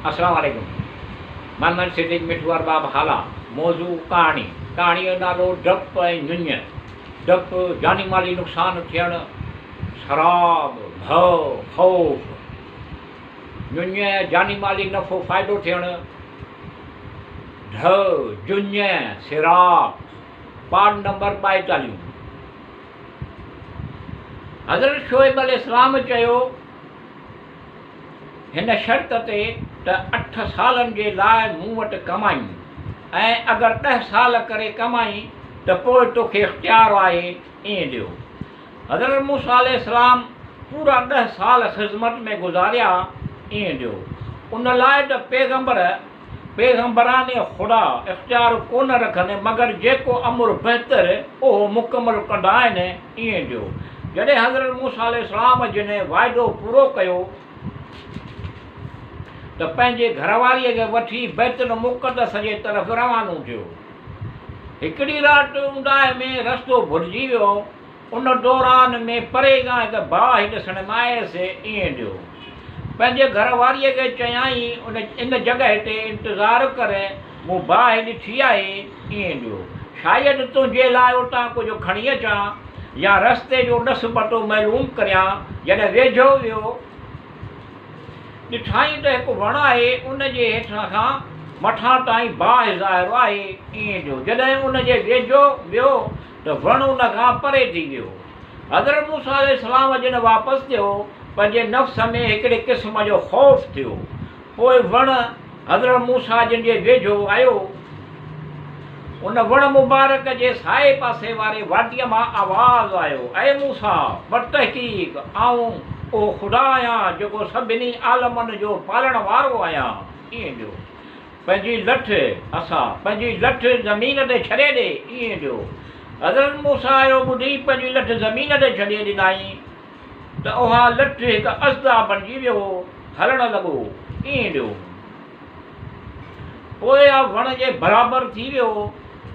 السلام عليڪم محمد صديق مٺو ارباب هالا موضوع ڪهاڻي ڪهاڻي جو نالو ڊپ ۽ ڃڃ ڊپ جاني مالي نقصان ٿيڻ سراب ڀؤ خوف ڃڃ جاني مالي نفعو فائدو ٿيڻ ڍء جڃ سراب پارٽ نمبر ٻائيتاليهون حضرت شعيب عليه السلام چيو هن شرط تي ته اٺ سالن جي لاء مون وٽ ڪمائين ۽ اگر ڏهه سال ڪري ڪمائين ته پوء توکي اختيار آهي ائين ڏيو. حضرت موسيٰ عليه السلام پورا ڏهه سال خذمت ۾ گذاريا ائين ڏيو. ان لاء ته پيغمبر پيغمبران خدا اختيار ڪونه رکن مگر جيڪو امر بهتر اهو مڪمل ڪندا آهن ائين ڏيو. جڏهن حضرت موسيٰ عليه السلام جن واعدو پورو ڪيو ته پنهنجي گهرواريء کي وٺي بيت المقدس جي طرف روانو ٿيو. هڪڙي رات اونداهي ۾ رستو ڀلجي ويو. ان دوران ۾ پري کان هڪ باهه ڏسڻ ۾ آيس، ائين ڏيو. پنهنجي گهر واريء کي چيائين، ان ان جڳهه تي انتظار ڪر، مون باهه ڏٺي آهي، ائين ڏيو. شايد تنهنجي لاء اتان ڪجهه کڻي اچان يا رستي جو ڏس پتو معلوم ڪريان. جڏهن ويجهو ويو، ڏٺائين ته هڪ وڻ آهي، ان جي هيٺان کان مٿان تائين باهه ظاهر آهي، ائين ڏيو. جڏهن ان جي ويجهو ويو ته وڻ ان کان پري ٿي ويو. حضرت موسيٰ عليه السلام جن واپس ٿيو، پنهنجي نفس ۾ هڪڙي قسم جو خوف ٿيو. پوء وڻ حضرت موسيٰ جن جي ويجهو آيو. ان وڻ مبارڪ جي سائي پاسي واري واديء مان آواز آيو، اي موسيٰ! بتحقيق آئون اهو خدا آهيان جيڪو سڀني عالمن جو پالڻ وارو آهيان. ائين جو. پنهنجي لٺ، عصا، پنهنجي لٺ زمين تي ڇڏي ڏي، ائين جو حضرت موسيٰ اهو ٻڌي پنهنجي لٺ زمين تي ڇڏي ڏنائين ته اها لٺ هڪ ازدها بڻجي ويو، هلڻ لڳو، ائين جو پوء اها وڻ جي برابر ٿي ويو،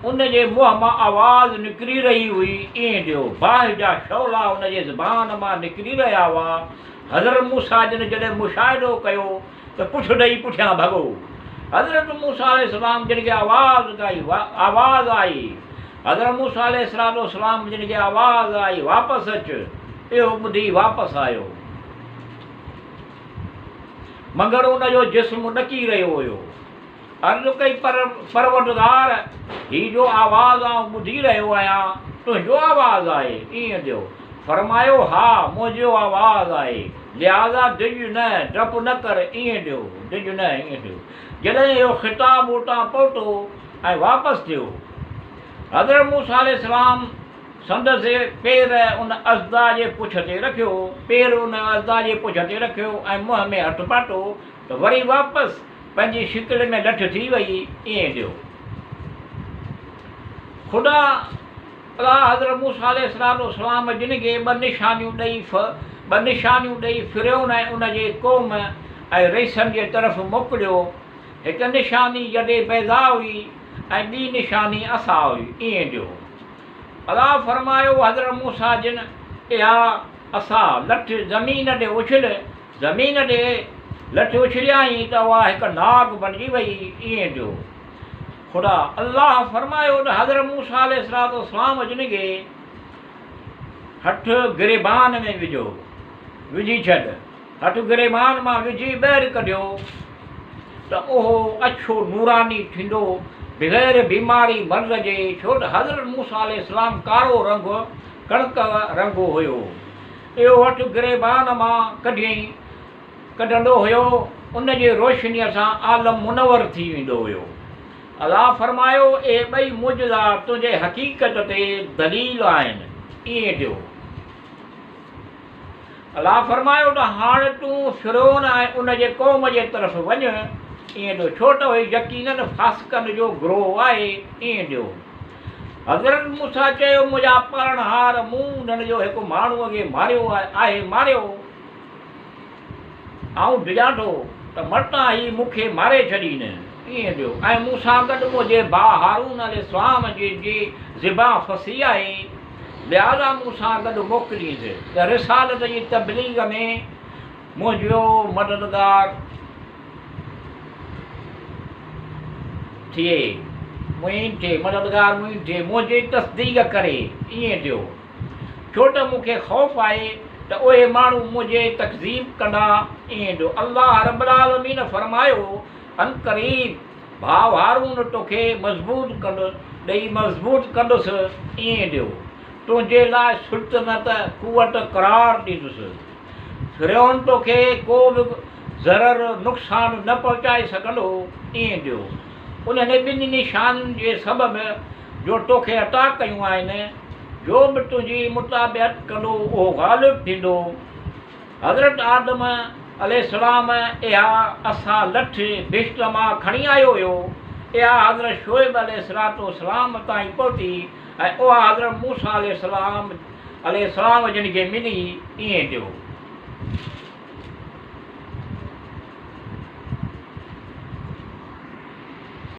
ان جي منهن مان آواز نڪري رهي هئي، ائين جو باهه جا شعلا ان جي زبان مان نڪري رهيا هئا، حضرت موسيٰ جن جڏهن مشاهدو ڪيو ته پٺ ڏئي پٺيان ڀڳو. حضرت موسيٰ عليه السلام جن کي آواز ڪئي، آواز آئي. حضرت موسيٰ عليه الصلوة والسلام جن کي آواز آئي، واپس اچ. اهو ٻڌي واپس آيو. مگر ان جو جسم ڏڪي رهيو هيو. عرض ڪئي، پر پروردگار! هي جو آواز آئون ٻڌي رهيو آهيان، تنهنجو آواز آهي؟ ائين ڏيو. فرمايو، ها، منهنجو آواز آهي، لهٰذا ڊڄ نه، ڊپ نه ڪر، ائين ڏيو، ڊڄ نه، ائين ڏيو. جڏهن اهو خطاب اتان پهتو ۽ واپس ٿيو. حضرت موسيٰ عليه السلام سندس پير ان ازدها جي پڇ تي رکيو، پير ان ازدها جي پڇ تي رکيو ۽ منهن ۾ هٿ پاتو ته وري واپس پنهنجي شڪل ۾ لٺ ٿي وئي، ائين ڏيو. خدا الله حضرت موسيٰ عليه الصلوة والسلام جن کي ٻه نشانيون ڏئي ٻه نشانيون ڏئي فرعون ۽ ان جي قوم ۽ رئيسن جي طرف موڪليو، هڪ نشاني يد بيضاء هئي ۽ ٻي نشاني عصا هئي، ائين ڏيو. الله فرمايو حضرت موسيٰ جن اها عصا، لٺ، زمين ڏي اڇل، زمين ڏي لٺ اڇليائين ته اها هڪ ناگ بڻجي وئي، ائين جو خدا، الله، فرمايو ته حضرت موسيٰ عليه الصلوة والسلام جن کي هٿ گريبان ۾ وجهو، وجهي ڇڏ، هٿ گريبان مان وجهي ٻاهر ڪڍيو ته اهو اڇو نوراني ٿيندو بغير بيماري مرض جي، ڇو ته حضرت موسيٰ عليه السلام ڪارو رنگ ڪڻڪ رنگ هيو. اهو هٿ گريبان مان ڪڍيائين، ڪڍندو هيو، ان جي روشنيء سان عالم منور ٿي ويندو هيو. الله فرمايو، اهي ٻئي معجزا تنهنجي حقيقت تي دليل آهن. ائين ٿيو. الله فرمايو ته هاڻ تون فرعون ۽ ان جي قوم جي طرف وڃ. ائين ٿيو، ڇو ته اهي يقيناً فاسقن جو گروهه آهي. ائين ٿيو. حضرت موسيٰ چيو، منهنجا پالڻهار! مون انهن جو هڪ ماڻهوء کي ماريو آهي ماريو. آئون ڊڄان ٿو ته متان هي مون کي ماري ڇڏين. ائين ٿيو ۽ مون سان گڏ منهنجي ڀاء هارون عليه السلام جي جي زبان فصيح آهي، لهٰذا مون سان گڏ موڪلينس ته رسالت جي تبليغ ۾ منهنجو مددگار. ٿئي، معين ٿئي، مددگار معين ٿئي، منهنجي تصديق ڪري، ائين ٿيو. ڇو ته مون کي خوف آهي ته اهي ماڻهو منهنجي تڪذيب ڪندا، ائين ٿيو. الله رب العالمين فرمايو، عنقريب ڀاء هارون توکي مضبوط ڪنڊ ڏئي مضبوط ڪندس، ائين ٿيو. تنهنجي لاء سلطنت، قوت، قرار ڏيندس. فرعون توکي ڪو به ضرر، نقصان، نه پهچائي سگهندو، ائين ٿيو. انهن ٻن نشانين جي سبب جو توکي عطا ڪيون آهن، جو به تنهنجي متابعت ڪندو اهو غالب ٿيندو. حضرت آدم عليه السلام اها عصا، لٺ، بهشت مان کڻي آيو هيو. اها حضرت شعيب عليه السلام تائين پهتي ۽ اها حضرت موسيٰ عليه السلام عليه السلام جن کي ملي، ائين ٿيو.